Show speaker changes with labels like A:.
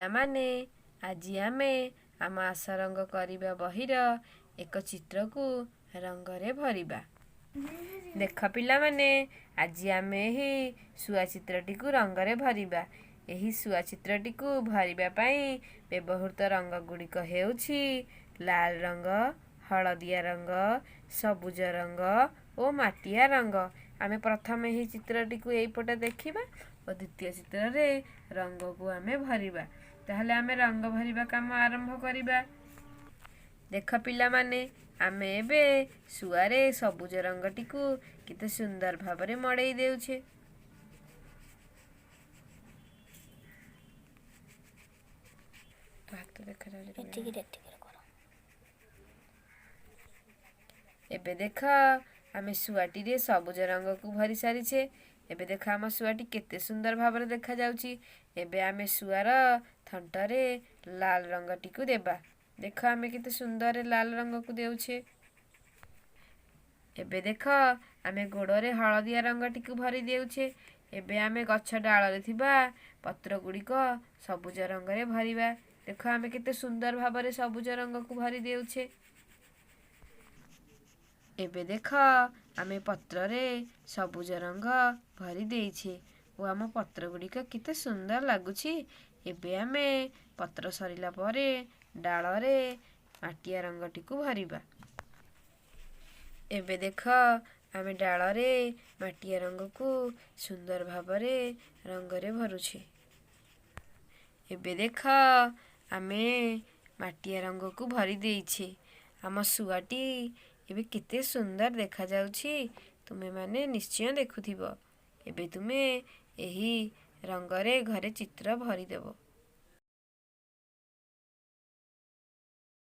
A: ପିଲାମାନେ, ଆଜି ଆମେ ଆମ ଆସ ରଙ୍ଗ କରିବା ବହିର ଏକ ଚିତ୍ରକୁ ରଙ୍ଗରେ ଭରିବା। ଦେଖ ପିଲାମାନେ, ଆଜି ଆମେ ଏହି ଶୁଆ ଚିତ୍ରଟିକୁ ରଙ୍ଗରେ ଭରିବା। ଏହି ଶୁଆ ଚିତ୍ରଟିକୁ ଭରିବା ପାଇଁ ବ୍ୟବହୃତ ରଙ୍ଗ ଗୁଡ଼ିକ ହେଉଛି ଲାଲ ରଙ୍ଗ, ହଳଦିଆ ରଙ୍ଗ, ସବୁଜ ରଙ୍ଗ ଓ ମାଟିଆ ରଙ୍ଗ। ଆମେ ପ୍ରଥମେ ଏହି ଚିତ୍ରଟିକୁ ଏଇପଟେ ଦେଖିବା ଓ ଦ୍ୱିତୀୟ ଚିତ୍ରରେ ରଙ୍ଗକୁ ଆମେ ଭରିବା। ତାହେଲେ ଆମେ ରଙ୍ଗ ଭରିବା କାମ ଆରମ୍ଭ କରିବା। ଦେଖ ପିଲାମାନେ, ଆମେ ଏବେ ଶୁଆରେ ସବୁଜ ରଙ୍ଗଟିକୁ କେତେ ସୁନ୍ଦର ଭାବରେ ମଡ଼େଇ ଦେଉଛେ। ହାତ ଦେଖାଯାଉଛି।
B: ଏତିକିରେ ଏତିକିରେ କର।
A: ଏବେ ଦେଖ, ଆମେ ଶୁଆଟିରେ ସବୁଜ ରଙ୍ଗକୁ ଭରି ସାରିଛେ। ଏବେ ଦେଖ, ଆମ ଶୁଆଟି କେତେ ସୁନ୍ଦର ଭାବରେ ଦେଖାଯାଉଛି। ଏବେ ଆମେ ଶୁଆର ଥଣ୍ଟରେ ଲାଲ ରଙ୍ଗଟିକୁ ଦେବା। ଦେଖ, ଆମେ କେତେ ସୁନ୍ଦରରେ ଲାଲ ରଙ୍ଗକୁ ଦେଉଛେ। ଏବେ ଦେଖ, ଆମେ ଗୋଡ଼ରେ ହଳଦିଆ ରଙ୍ଗଟିକୁ ଭରି ଦେଉଛେ। ଏବେ ଆମେ ଗଛ ଡାଳରେ ଥିବା ପତ୍ର ଗୁଡ଼ିକ ସବୁଜ ରଙ୍ଗରେ ଭରିବା। ଦେଖ, ଆମେ କେତେ ସୁନ୍ଦର ଭାବରେ ସବୁଜ ରଙ୍ଗକୁ ଭରି ଦେଉଛେ। ଏବେ ଦେଖ, ଆମେ ପତ୍ରରେ ସବୁଜ ରଙ୍ଗ ଭରି ଦେଇଛେ ଓ ଆମ ପତ୍ର ଗୁଡ଼ିକ କେତେ ସୁନ୍ଦର ଲାଗୁଛି। ଏବେ ଆମେ ପତ୍ର ସରିଲା ପରେ ଡାଳରେ ମାଟିଆ ରଙ୍ଗଟିକୁ ଭରିବା। ଏବେ ଦେଖ, ଆମେ ଡାଳରେ ମାଟିଆ ରଙ୍ଗକୁ ସୁନ୍ଦର ଭାବରେ ରଙ୍ଗରେ ଭରୁଛେ। ଏବେ ଦେଖ, ଆମେ ମାଟିଆ ରଙ୍ଗକୁ ଭରି ଦେଇଛେ। ଆମ ଶୁଆଟି ଏବେ କେତେ ସୁନ୍ଦର ଦେଖାଯାଉଛି, ତୁମେମାନେ ନିଶ୍ଚୟ ଦେଖୁଥିବ। ଏବେ ତୁମେ ଏହି ରଙ୍ଗରେ ଘରେ ଚିତ୍ର ଭରିଦେବ।